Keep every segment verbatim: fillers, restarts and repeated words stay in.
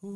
بسم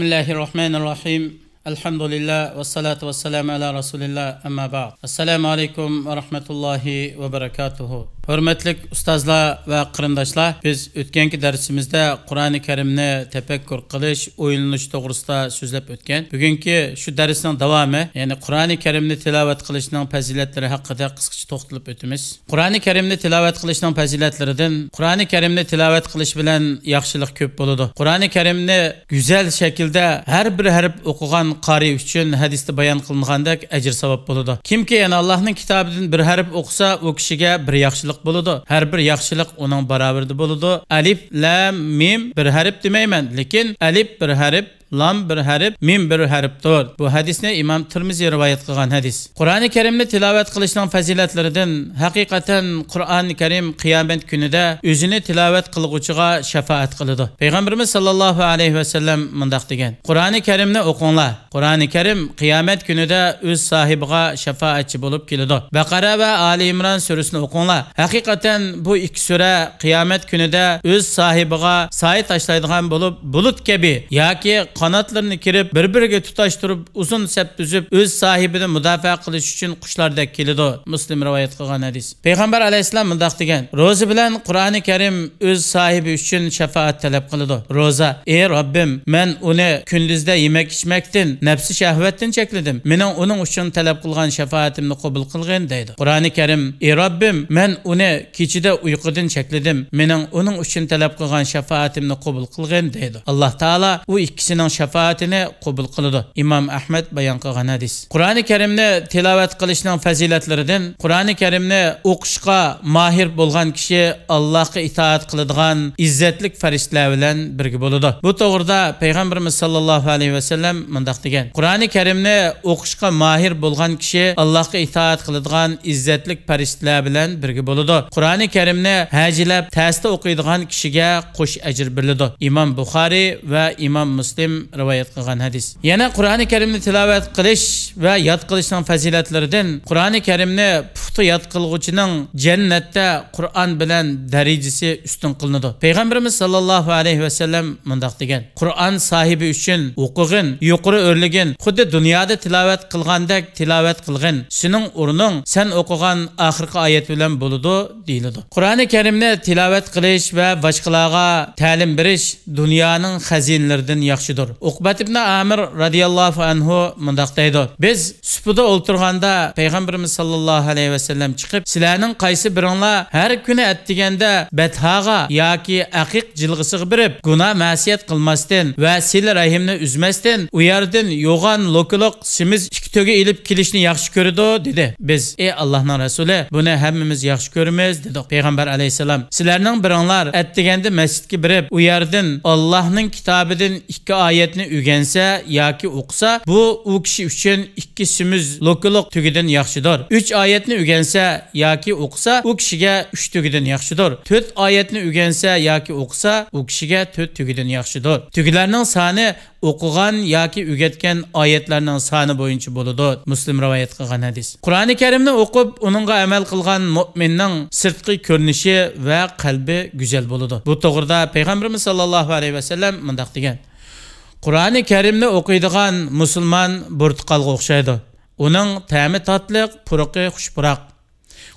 الله الرحمن الرحيم. ئەلھەمدۇلىللا، ۋەسسالاتۇ ۋەسسالامۇ ئەلا رەسۇلىللا، ئەمما بەئد. ئەسسالامۇ ئەلەيكۇم ۋە رەھمەتۇللاھى ۋە بەرەكاتۇھۇ. ھۆرمەتلىك ئۇستازلار ۋە قېرىنداشلار، بىز ئۆتكەنكى دەرسىمىزدە قۇرئانى كەرىمنى تەپەككۇر قىلىش، ئويلىنىش توغرىسىدا سۆزلەپ ئۆتكەن. بۈگۈنكى شۇ دەرسنىڭ داۋامى، يەنى قۇرئانى كەرىمنى تىلاۋەت قىلىشنىڭ پەزىلەتلىرى ھەققىدە قىسقىچە توختىلىپ ئۆتىمىز. قۇرئانى كەرىمنى تىلاۋەت قىلىشنىڭ پەزىلەتلىرىدىن، قۇرئانى كەرىمنى تىلاۋەت قىلىش بىلەن ياخشىلىق كۆپ بولىدۇ. قۇرئانى كەرىمنى گۈزەل شەكىلدە ھەر بىر ھەرپ ئوقۇغان قارىي ئۈچۈن ھەدىستە بايان قىلىنغاندەك ئەجىر ساۋاب بولىدۇ. كىمكى يەنە ئاللاھنىڭ كىتابىدىن بىر ھەرپ ئوقۇسا، ئۇ كىشىگە بىر ياخشىلىق بولىدۇ. ھەر بىر ياخشىلىق ئۇنىڭ باراۋىرىدە بولىدۇ. ئەلىف، لام، مىم بىر ھەرپ دېمەيمەن، لېكىن ئەلىپ بىر ھەرپ، لام بىر ھەرپ، مىم بىر ھەرپتۇر. بۇ ھەدىسنى ئىمام تىرمىزى رىۋايەت قىلغان ھەدىس. قۇرئانى كەرىمنى تىلاۋەت قىلىشنىڭ پەزىلەتلىرىدىن، ھەقىقەتەن قۇرئانى كەرىم قىيامەت كۈنىدە ئۆزىنى تىلاۋەت قىلغۇچىغا شاپائەت قىلىدۇ. پەيغەمبىرىمىز ساللاللاھۇ ئەلەيھى ۋەسەللەم مۇنداق دېگەن: قۇرئانى كەرىمنى ئوقۇڭلار. قۇرئانى كەرىم قىيامەت كۈنىدە ئۆز ساھىبىغا شاپائەتچى بولۇپ كېلىدۇ. بەقەرە ۋە ئالى ئىمران سۈرىسىنى ئوقۇڭلار. ھەقىقەتەن بۇ ئىككى سۈرە قىيامەت كۈنىدە ئۆز ساھىبىغا سايە تاشلايدىغان بولۇپ، بۇلۇت كەبى ياكى قاناتلىرىنى كېرىپ، بىر-بىرىگە تۇتاشتۇرۇپ، ئۇزۇن سەپ تۈزۈپ، ئۆز ساھىبىنى مۇداپىئە قىلىش ئۈچۈن قۇشلاردەك كېلىدۇ. مۇسلىم رىۋايەت قىلغان ھەدىس. پەيغەمبەر ئەلەيھىسسالام مۇنداق دېگەن: روزا بىلەن قۇرئانى كەرىم ئۆز ساھىبى ئۈچۈن شاپائەت تەلەپ قىلىدۇ. روزا: ئى رەببىم، مەن ئۇنى كۈندۈزدە يېمەك ئىچمەكتىن، نەپسى شەھۋەتتىن چەكلىدىم. مېنىڭ ئۇنىڭ ئۈچۈن تەلەپ قىلغان شاپائىتىمنى قوبۇل قىلغىن، دەيدۇ. قۇرئانى كەرىم: ئى رەببىم، مەن ئۇنى كېچىدە ئۇيقۇدىن چەكلىدىم. مېنىڭ ئۇنىڭ ئۈچۈن تەلەپ قىلغان شاپائىتىمنى قوبۇل قىلغىن، دەيدۇ. ئاللاھ تائالا ئۇ ئىككىسىنىڭ شاپائىتىنى قوبۇل قىلىدۇ. ئىمام ئەھمەد بايان قىلغان ھەدىس. قۇرئانى كەرىمنى تىلاۋەت قىلىشنىڭ پەزىلەتلىرىدىن، قۇرئانى كەرىمنى ئوقۇشقا ماھىر بولغان كىشى ئاللاھقا ئىتائەت قىلىدىغان ئىززەتلىك پەرىشتىلەر بىلەن بىرگە بولىدۇ. بۇ توغرىدا پەيغەمبىرىمىز ساللاللاھۇ ئەلەيھى ۋەسەللەم مۇنداق دېگەن: قۇرئانى كەرىمنى ئوقۇشقا ماھىر بولغان كىشى ئاللاھقا ئىتائەت قىلىدىغان ئىززەتلىك پەرىشتىلەر بىلەن بىرگە بولىدۇ. قۇرئانى كەرىمنى ھەجىلەپ تەستە ئوقۇيدىغان كىشىگە قوش ئەجىر بېرىلىدۇ. ئىمام بۇخارىي ۋە ئىمام مۇسلىم رىۋايەت قىلغان ھەدىس. يەنە قۇرئانى كەرىمنى تىلاۋەت قىلىش ۋە ياد قىلىشنىڭ پەزىلەتلىرىدىن، قۇرئانى كەرىمنى پۇختا ياد قىلغۇچىنىڭ جەننەتتە قۇرئان بىلەن دەرىجىسى ئۈستۈن قىلىنىدۇ. پەيغەمبىرىمىز ساللاللاھۇ ئەلەيھى ۋەسەللەم مۇنداق دېگەن: قۇرئان ساھىبى ئۈچۈن ئوقۇغىن، يۇقىرى ئۆرلىگىن، خۇددى دۇنيادا تىلاۋەت قىلغاندەك تىلاۋەت قىلغىن. سېنىڭ ئورنۇڭ سەن ئوقۇغان ئاخىرقى ئايەت بىلەن بولىدۇ، دېيىلىدۇ. قۇرئانى كەرىمنى تىلاۋەت قىلىش ۋە باشقىلارغا تەلىم بېرىش دۇنيانىڭ خەزىنىلىرىدىن ياخشىدۇر. ئۇقبەت ئىبن ئامىر رەزىياللاھۇ ئەنھۇ مۇنداق دەيدۇ: بىز سۇپىدا ئولتۇرغاندا پەيغەمبىرىمىز ساللاللاھۇ ئەلەيھى ۋەسەللەم چىقىپ، سىلەرنىڭ قايسى بىرىڭلار ھەر كۈنى ئەتىگەندە بەتھاغا ياكى ئەقىق جىلغىسىغا بېرىپ، گۇناھ مەسىيەت قىلماستىن ۋە سىلە رەھىمنى ئۈزمەستىن، ئۇ يەردىن يوغان لوكىلىق سېمىز ئىككى تۆگە ئېلىپ كېلىشنى ياخشى كۆرىدۇ، دېدى. بىز: ئى ئاللاھنىڭ رەسۇلى، بۇنى ھەممىمىز ياخشى كۆرىمىز، دېدۇق. پەيغەمبەر ئەلەيھىسسالام: سىلەرنىڭ بىرىڭلار ئەتىگەندە مەسچىتكە بېرىپ، ئۇ يەردىن ئاللاھنىڭ كىتابىدىن ئىككى ئايەتنى ئۆگەنسە ياكى ئوقۇسا، بۇ ئۇ كىشى ئۈچۈن ئىككى سېمىز لوكىلىق تۆگىدىن ياخشىدۇر. ئۈچ ئايەتنى ئۆگەنسە ياكى ئوقۇسا، ئۇ كىشىگە ئۈچ تۆگىدىن ياخشىدۇر. تۆت ئايەتنى ئۆگەنسە ياكى ئوقۇسا، ئۇ كىشىگە تۆت تۆگىدىن ياخشىدۇر. تۆگىلەرنىڭ سانى ئوقۇغان ياكى ئۆگەتكەن ئايەتلەرنىڭ سانى بويىچە بولىدۇ. مۇسلىم رىۋايەت قىلغان ھەدىس. قۇرئانى كەرىمنى ئوقۇپ، ئۇنىڭغا ئەمەل قىلغان مۆمىننىڭ سىرتقى كۆرۈنۈشى ۋە قەلبى گۈزەل بولىدۇ. بۇ توغرىدا پەيغەمبىرىمىز ساللاللاھۇ ئەلەيھى ۋەسەللەم مۇنداق دېگەن: قۇرئانى كەرىمنى ئوقۇيدىغان مۇسۇلمان بۇرتقالغا ئوخشايدۇ. ئۇنىڭ تەمى تاتلىق، پۇرىقى خۇش پۇراق.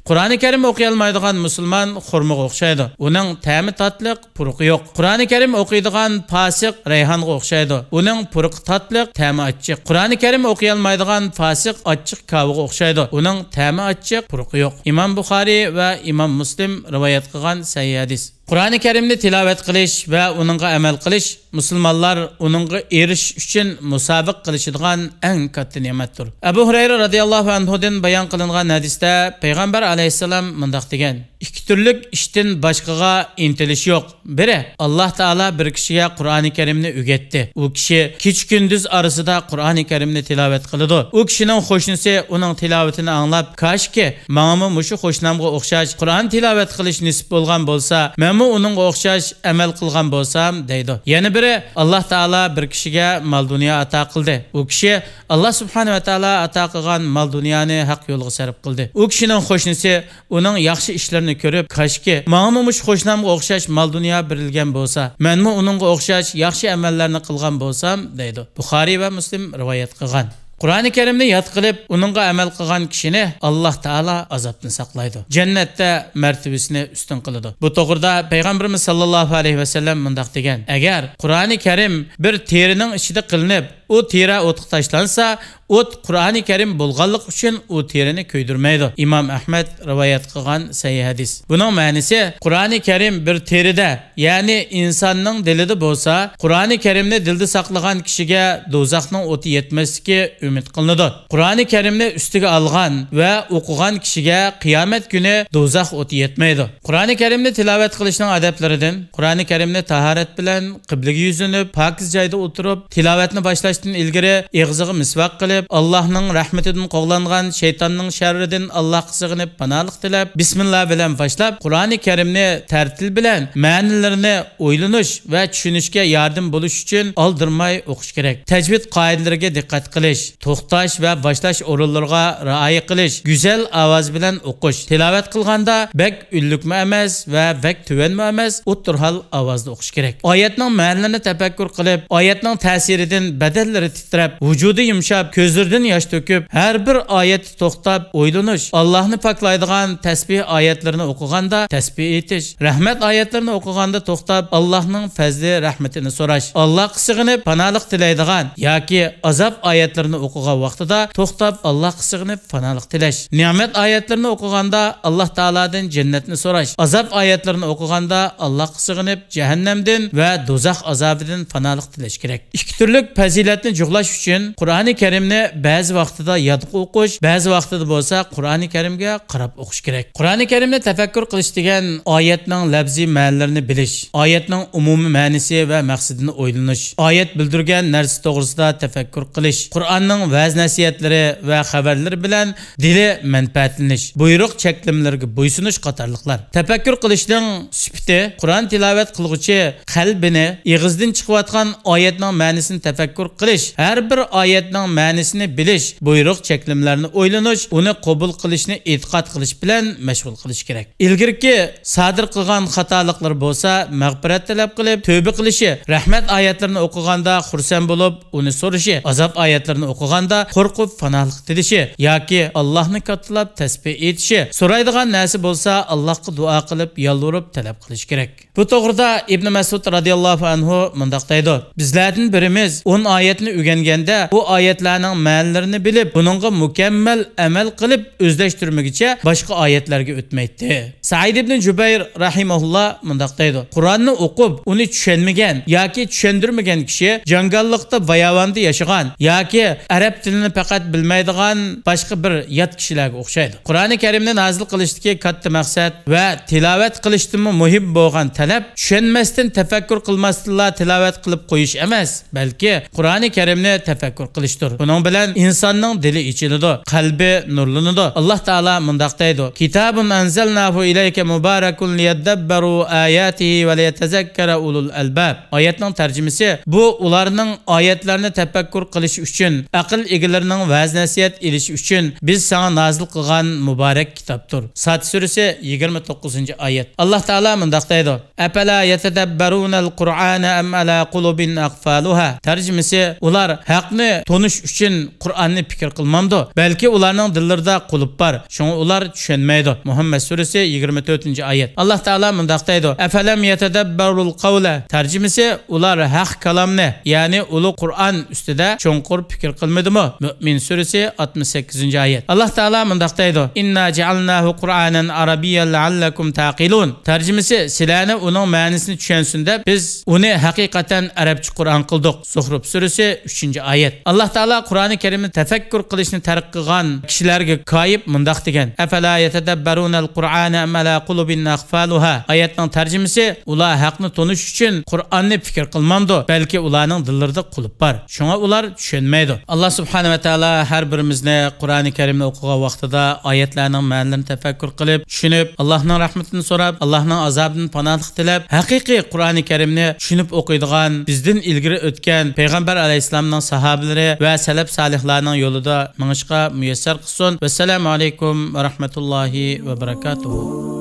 قۇرئانى كەرىم ئوقۇيالمايدىغان مۇسۇلمان خورمىغا ئوخشايدۇ. ئۇنىڭ تەمى تاتلىق، پۇرىقى يوق. قۇرئانى كەرىم ئوقۇيدىغان پاسىق رەيھانغا ئوخشايدۇ. ئۇنىڭ پۇرىقى تاتلىق، تەمى ئاچچىق. قۇرئانى كەرىم ئوقۇيالمايدىغان پاسىق ئاچچىق كاۋىغا ئوخشايدۇ. ئۇنىڭ تەمى ئاچچىق، پۇرىقى يوق. ئىمام بۇخارىي ۋە ئىمام مۇسلىم رىۋايەت قىلغان سەھىھ ھەدىس. قۇرئانى كەرىمنى تىلاۋەت قىلىش ۋە ئۇنىڭغا ئەمەل قىلىش مۇسۇلمانلار ئۇنىڭغا ئېرىشىش ئۈچۈن مۇسابىقە قىلىشىدىغان ئەڭ كاتتا نېمەتتۇر. ئەبۇ ھۇرەيرە رەزىياللاھۇ ئەنھۇدىن بايان قىلىنغان ھەدىستە پەيغەمبەر ئەلەيھىسسالام مۇنداق دېگەن: ئىككى تۈرلۈك ئىشتىن باشقىغا ئىنتىلىش يوق. بىرى، ئاللاھ تائالا بىر كىشىگە قۇرئانى كەرىمنى ئۆگەتتى. ئۇ كىشى كېچە-كۈندۈز ئارىسىدا قۇرئانى كەرىمنى تىلاۋەت قىلىدۇ. ئۇ كىشىنىڭ قوشنىسى ئۇنىڭ تىلاۋىتىنى ئاڭلاپ، كاشكى ماڭىمۇ مۇشۇ قوشنامغا ئوخشاش قۇرئان تىلاۋەت قىلىش نېسىپ بولغان بولسا، مەن مەنمۇ ئۇنىڭغا ئوخشاش ئەمەل قىلغان بولسام، دەيدۇ. يەنە بىرى، ئاللا تائالا بىر كىشىگە مال دۇنيا ئاتا قىلدى. ئۇ كىشى ئاللا سۇبھانەھۇ ۋە تائالا ئاتا قىلغان مال دۇنيانى ھەق يولىغا سەرپ قىلدى. ئۇ كىشىنىڭ قوشنىسى ئۇنىڭ ياخشى ئىشلىرىنى كۆرۈپ، كاشكى، ماڭىمۇ مۇشۇ قوشنامغا ئوخشاش مال دۇنيا بېرىلگەن بولسا، مەنمۇ ئۇنىڭغا ئوخشاش ياخشى ئەمەللەرنى قىلغان بولسام، دەيدۇ. بۇخارىي ۋە مۇسلىم رىۋايەت قىلغان. قۇرئانى كەرىمنى ياد قىلىپ، ئۇنىڭغا ئەمەل قىلغان كىشىنى ئاللا تائالا ئازابتىن ساقلايدۇ. جەننەتتە مەرتىۋىسىنى ئۈستۈن قىلىدۇ. بۇ توغرىدا پەيغەمبىرىمىز ساللاللاھۇ ئەلەيھى ۋەسەللەم مۇنداق دېگەن: ئەگەر قۇرئانى كەرىم بىر تېرىنىڭ ئىچىدە قىلىنىپ، ئۇ تېرە ئوتقا تاشلانسا، ئوت قۇرئانى كەرىم بولغانلىقى ئۈچۈن ئۇ تېرىنى كۆيدۈرمەيدۇ. ئىمام ئەھمەد رىۋايەت قىلغان سەھىھ ھەدىس. بۇنىڭ مەنىسى، قۇرئانى كەرىم بىر تېرىدە، يەنى ئىنساننىڭ دىلىدا بولسا، قۇرئانى كەرىمنى دىلدا ساقلىغان كىشىگە دوزاخنىڭ ئوتى يەتمەسلىكى ئۈمىد قىلىنىدۇ. قۇرئانى كەرىمنى ئۈستىگە ئالغان ۋە ئوقۇغان كىشىگە قىيامەت كۈنى دوزاخ ئوتى يەتمەيدۇ. قۇرئانى كەرىمنى تىلاۋەت قىلىشنىڭ ئادەپلىرىدىن، قۇرئانى كەرىمنى تاھارەت بىلەن، قىبلىگە يۈزلىنىپ، پاكىز جايدا ئولتۇرۇپ، تىلاۋەتنى باشلاشتىن ئىلگىرى ئېغىزىغا مىسۋاك قىلىپ، ئاللاھنىڭ رەھمىتىدىن قوغلانغان، شەيتاننىڭ شەررىدىن ئاللاھقا سىغىنىپ، پاناھلىق تىلەپ، بىسمىللا بىلەن باشلاپ، قۇرئانى كەرىمنى تەرتىل بىلەن، مەنىلىرىنى ئويلىنىش ۋە چۈشىنىشكە ياردىمى بولۇش ئۈچۈن ئالدىرىماي ئوقۇش كېرەك. تەجۋىد قائىدىلىرىگە دىققەت قىلىش، توختاش ۋە باشلاش ئورۇنلىرىغا رىئايە قىلىش، گۈزەل ئاۋاز بىلەن ئوقۇش. تىلاۋەت قىلغاندا بەك ئۈنلۈكمۇ ئەمەس ۋە بەك تۆۋەنمۇ ئەمەس، ئوتتۇرىھال ئاۋازدا ئوقۇش كېرەك. ئايەتنىڭ مەنىلىرىنى تەپەككۇر قىلىپ، ئايەتنىڭ تەسىرىدىن بەدەنلىرى تىترەپ، ۋۇجۇدى يۇمشاپ، كۆزلىرىدىن ياش تۆكۈپ، ھەر بىر ئايەتتە توختاپ ئويلىنىش، ئاللاھنى پاكلايدىغان تەسبىھ ئايەتلىرىنى ئوقۇغاندا تەسبىھ ئېيتىش، رەھمەت ئايەتلىرىنى ئوقۇغاندا توختاپ ئاللاھنىڭ پەزلى رەھمىتىنى سوراش، ئاللاھقا سىغىنىپ پاناھلىق تىلەيدىغان ياكى ئازاب ئايەتلىرىنى ئوقۇغان ۋاقتىدا توختاپ ئاللاھقا سىغىنىپ پاناھلىق تىلەش، نېمەت ئايەتلىرىنى ئوقۇغاندا ئاللاھ تائالادىن جەننەتنى سوراش، ئازاب ئايەتلىرىنى ئوقۇغاندا ئاللاھقا سىغىنىپ جەھەننەمدىن ۋە دوزاخ ئازابىدىن پاناھلىق تىلەش كېرەك. ئىككى تۈرلۈك پەزىلەتنى جۇغلاش ئۈچۈن قۇرئانى كەرىمنى بەزى ۋاقتىدا يادقا ئوقۇش، بەزى ۋاقتىدا بولسا قۇرئانى كەرىمگە قاراپ ئوقۇش كېرەك. قۇرئانى كەرىمنى تەپەككۇر قىلىش دېگەن ئايەتنىڭ لەپزىي مەنىلىرىنى بىلىش، ئايەتنىڭ ئومۇمىي مەنىسى ۋە مەقسىتىنى ئويلىنىش، ئايەت بىلدۈرگەن نەرسە توغرىسىدا تەپەككۇر قىلىش، قۇرئاننىڭ ۋەز-نەسىھەتلىرى ۋە خەۋەرلىرى بىلەن دىلى مەنپەئەتلىنىش، بۇيرۇق چەكلىمىلىرىگە بويسۇنۇش قاتارلىقلار. تەپەككۇر قىلىشنىڭ سۈپىتى، قۇرئان تىلاۋەت قىلغۇچى قەلبىنى ئېغىزدىن چىقىۋاتقان ئايەتنىڭ مەنىسىنى تەپەككۇر قىلىش، ھەر بىر ئايەتنىڭ مەنىسىنى بىلىش، بۇيرۇق چەكلىمىلەرنى ئويلىنىش، ئۇنى قوبۇل قىلىشنى ئېتىقاد قىلىش بىلەن مەشغۇل قىلىش كېرەك. ئىلگىرىكى سادىر قىلغان خاتالىقلىرى بولسا مەغپىرەت تەلەپ قىلىپ، تۆبە قىلىشى، رەھمەت ئايەتلىرىنى ئوقۇغاندا خۇرسەن بولۇپ، ئۇنى سورىشى، ئازاب ئايەتلىرىنى ئوقۇغاندا قورقۇپ پاناھلىق تىلىشى ياكى ئاللاھنى كاتتىلاپ تەسبىھ ئېيتىشى، سورايدىغان نەرسە بولسا ئاللاھقا دۇئا قىلىپ، يالۋۇرۇپ تەلەپ قىلىشى كېرەك. بۇ توغرىدا ئىبنى مەسئۇد رازىياللاھۇ ئەنھۇ مۇنداق دەيدۇ: بىزلەردىن بىرىمىز ئون ئايەتنى ئۆگەنگەندە، ئۇ ئايەتلەرنىڭ مەنىلىرىنى بىلىپ، ئۇنىڭغا مۇكەممەل ئەمەل قىلىپ ئۆزلەشتۈرمىگۈچە باشقا ئايەتلەرگە ئۆتمەيتتى. سەئىد ئىبنى جۇبەير رەھىمەھۇللا مۇنداق دەيدۇ: قۇرئاننى ئوقۇپ، ئۇنى چۈشەنمىگەن ياكى چۈشەندۈرمىگەن كىشى جاڭگاللىقتا باياۋاندا ياشىغان ياكى ئەرەب تىلىنى پەقەت بىلمەيدىغان باشقا بىر يات كىشىلەرگە ئوخشايدۇ. قۇرئانى كەرىمنى نازىل قىلىشتىكى كاتتا مەقسەت ۋە تىلاۋەت قىلىشتىنمۇ مۇھىم بولغان تەلەپ چۈشەنمەستىن، تەپەككۇر قىلماستىنلا تىلاۋەت قىلىپ قويۇش ئەمەس، بەلكى قۇرئانى كەرىمنى تەپەككۇر قىلىشتۇر. بۇنىڭ بىلەن ئىنساننىڭ دىلى ئېچىلىدۇ، قەلبى نۇرلىنىدۇ. ئاللاھ تائالا مۇنداق دەيدۇ: كىتابۇن ئەنزەلناھۇ ئىلەيكە مۇبارەكۇن لىيەددەببەرۇ ئاياتىھى ۋە لىيەتەزەككەرە ئۇلۇل ئەلباب. ئايەتنىڭ تەرجىمىسى: بۇ ئۇلارنىڭ ئايەتلەرنى تەپەككۇر قىلىشى ئۈچۈن، ئەقىل ئىگىلىرىنىڭ ۋەز-نەسىھەت ئېلىشى ئۈچۈن بىز ساڭا نازىل قىلغان مۇبارەك كىتابتۇر. ساد سۈرىسى، يىگىرمە توققۇزىنچى ئايەت. ئاللاھ تائالا مۇنداق دەيدۇ: ئەپەلا يەتەدەببەرۇنەل قۇرئانە ئەم ئەلا قۇلۇبىن ئەقفالۇھا. تەرجىمىسى: ئۇلار ھەقنى تونۇش ئۈچۈن قۇرئاننى پىكىر قىلمامدۇ؟ بەلكى ئۇلارنىڭ دىللىرىدا قۇلۇپ بار، شۇڭا ئۇلار چۈشەنمەيدۇ. مۇھەممەد سۈرىسى، يىگىرمە تۆتىنچى ئايەت. ئاللاھ تائالا مۇنداق دەيدۇ: ئەفەلەم يەتەدەببەرۇل قەۋلە. تەرجىمىسى: ئۇلار ھەق كالامنى، يەنى ئۇلۇغ قۇرئان ئۈستىدە چوڭقۇر پىكىر قىلمىدىمۇ؟ مۇئمىن سۈرىسى، ئاتمىش سەككىزىنچى ئايەت. ئاللاھ تائالا مۇنداق دەيدۇ: ئىننا جەئەلناھۇ قۇرئانەن ئارابىييەن لەئەللەكۇم تەقىلۇن. تەرجىمىسى: سىلەرنى ئۇنىڭ مەنىسىنى چۈشەنسۇن دەپ بىز ئۇنى ھەقىقەتەن ئەرەبچە قۇرئان قىلدۇق. زۇخرۇف سۈرىسى، ئۈچىنچى ئايەت. ئاللاھ تائالا قۇرئانى كەرىمنى تەپەككۇر قىلىشنى تەرك قىلغان كىشىلەرگە كايىپ مۇنداق دېگەن: «ئەفەلا يەتەدەببەرۇنەل قۇرئانە ئەم ئەلا قۇلۇبىن ئەقفالۇھا.» ئايەتنىڭ تەرجىمىسى: ئۇلار ھەقنى تونۇش ئۈچۈن قۇرئاننى پىكىر قىلمامدۇ، بەلكى ئۇلارنىڭ دىللىرىدا قۇلۇپ بار. شۇڭا ئۇلار چۈشەنمەيدۇ. ئاللاھ سۇبھانەھۇ ۋە تائالا ھەر بىرىمىزنى قۇرئانى كەرىمنى ئوقۇغان ۋاقتىدا ئايەتلەرنىڭ مەنىلىرىنى تەپەككۇر قىلىپ، چۈشىنىپ، ئاللاھنىڭ رەھمىتىنى سوراپ، ئاللاھنىڭ ئازابىدىن پاناھلىق تىلەپ، ھەقىقىي قۇرئانى كەرىمنى چۈشىنىپ ئوقۇيدىغان، بىزدىن ئىلگىرى ئۆتكەن پەيغەمبەر ئەلەيھىسسالامنىڭ ساھابىلىرى ۋە سەلەپ سالىھلارنىڭ يولىدا مېڭىشقا مۇيەسسەر قىلسۇن. ۋەسسالامۇ ئەلەيكۇم ۋە رەھمەتۇللاھى ۋە بەرەكاتۇھۇ.